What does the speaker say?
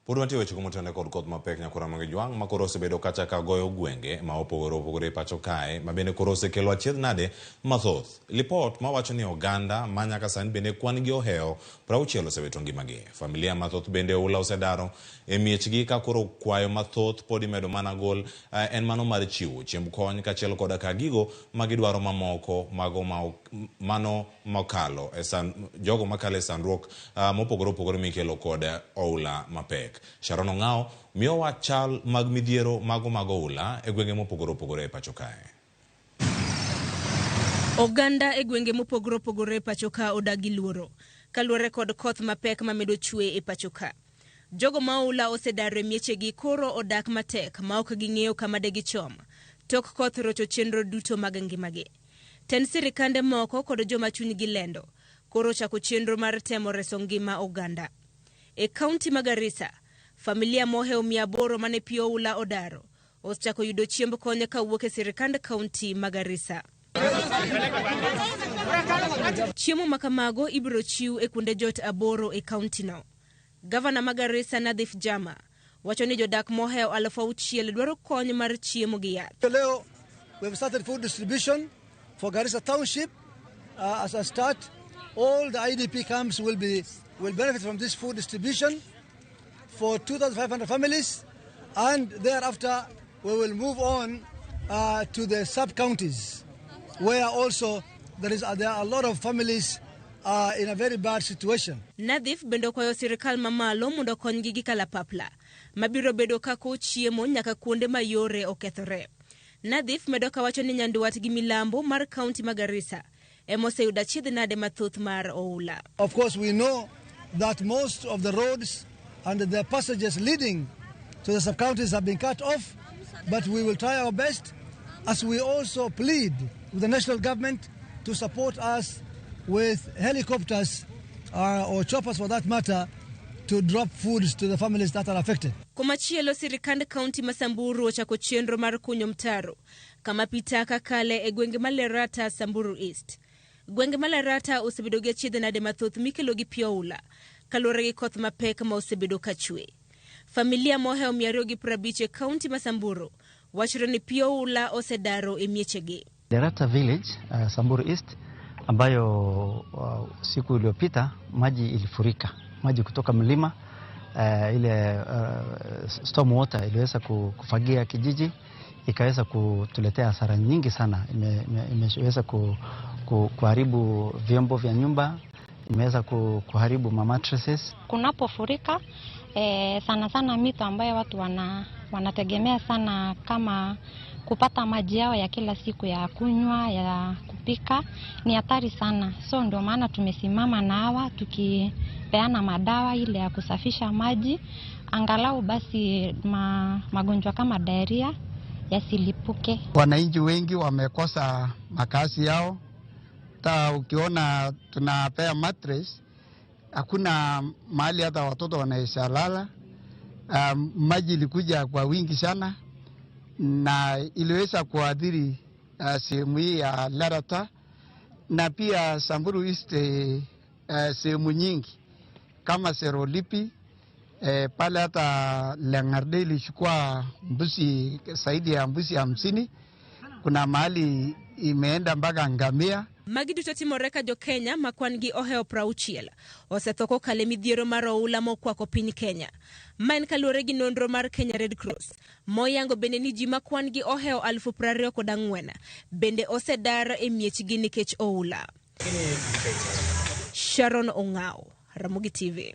Pod wantie weche motenore kod koth mapek nyakora mag jwang' ma koro osebedo kacha ka goyo gwenge ma opogore opogore e pacho kae ma bende koro osekelo achiedh nade mathoth. Lipot mawacho ni oganda ma nyaka sani bende kwan gi ohewo 60 osewito ngimagi. Familia mathoth bende oula osedaro e miechgi ka koro kwayo mathoth pod imedo mana gol en mano mar chiwo chiemb kony kaachiel koda ka gigo ma gidwaro mamoko mago ma mano mokalo e san, jogo makalo e sandruok mopogore opogore mikelo kod oula mapek. Sharon Ong'ao miyowa chal mag midhiero mago mag oula e gwenge mopogore opogore e pacho kae. Oganda e gwenge mopogore opogore e pacho ka odak gi luoro kaluwore kod koth mapek mamedo chwe e pacho ka. Jogo ma oula osedaro e miechegi koro odak matek ma ok ging'eyo kama de gichom tok koth rocho chenro duto mag ngimagi. Tend sirikande moko kod joma chunygi lendo koro ochako chenro mar temo reso ngima oganda. E kaunti ma Garissa, familia mohewo 800 mane pi oula odaro osechako yudo chiemb kony kawuok e sirikand kaunti ma Garissa. Chiemo ma kamago ibiro chiw e kuonde jot aboro e kauntino. Gavana ma Garissa Nadhif Jama wacho ni jodak mohewo 6,000 dwaro kony mar chiemo gi yath. Leo we have started food distribution for Garissa Township as a start. All the IDP camps will benefit from this food distribution for 2,500 families, and thereafter we will move on to the sub-counties where also there are a lot of families in a very bad situation. Nadhif bende okwayo sirikal mamalo mondo okonygi gi kalapapla mabiro bedo kako chiemo nyaka kuonde ma yore okethore. Nadhif medo kawacho ni Nyandwat gi Milambo mar kaunti ma Garissa ema oseyudo achiedh nade mathoth mar oula. Of course we know that most of the roads and the passages leading to the sub-counties have been cut off, but we will try our best as we also plead with the national government to support us with helicopters or choppers for that matter to drop foods to the families that are affected. Komachielo, sirikand kaunti ma Samburu ochako chenro mar kunyo mtaro kama pi taka kale e gwenge ma Lerata, Samburu East. Gwenge ma Lerata osebedo gi achiedh nade mathoth mikelo gi pi oula kaluwore gi koth mapek ma osebedo ka chwe. Familia mohewo 250 e kaunti ma Samburu wachore ni pi oula osedaro e miechegi. Lerata Village, Samburu East, ambayo siku iliyopita maji ilifurika, maji kutoka mlima, ile storm water iliweza kufagia kijiji, ikaweza kutuletea hasara nyingi sana. Imeweza kuharibu vyombo vya nyumba, imeweza kuharibu ma mattresses. Kunapofurika, sana sana mito ambayo watu wanategemea sana kama kupata maji yao ya kila siku ya kunywa, ya kupika, ni hatari sana. So ndio maana tumesimama na hawa tukipeana madawa ile ya kusafisha maji, angalau basi magonjwa kama diarrhea yasilipuke. Wananchi wengi wamekosa makazi yao. Hata ukiona tunapea mattress, hakuna mahali hata watoto wanaweza lala. Maji ilikuja kwa wingi sana na iliweza kuathiri sehemu hii ya Lerata na pia Samburu East, sehemu nyingi kama Serolipi, pale hata Lengarde ilichukua mbuzi zaidi ya mbuzi 50. Kuna mahali imeenda mpaka ngamia. Magi duto timore ka jo Kenya ma kwan gi ohewo 60 osetho kokalo e midhiero mar oula mokwako piny Kenya. Ma en kaluwore gi nonro mar Kenya Red Cross. Moyango bende ni ji ma kwan gi ohewo 24,000 bende osedar e miechgi nikech oula. Sharon Ong'ao, Ramogi TV.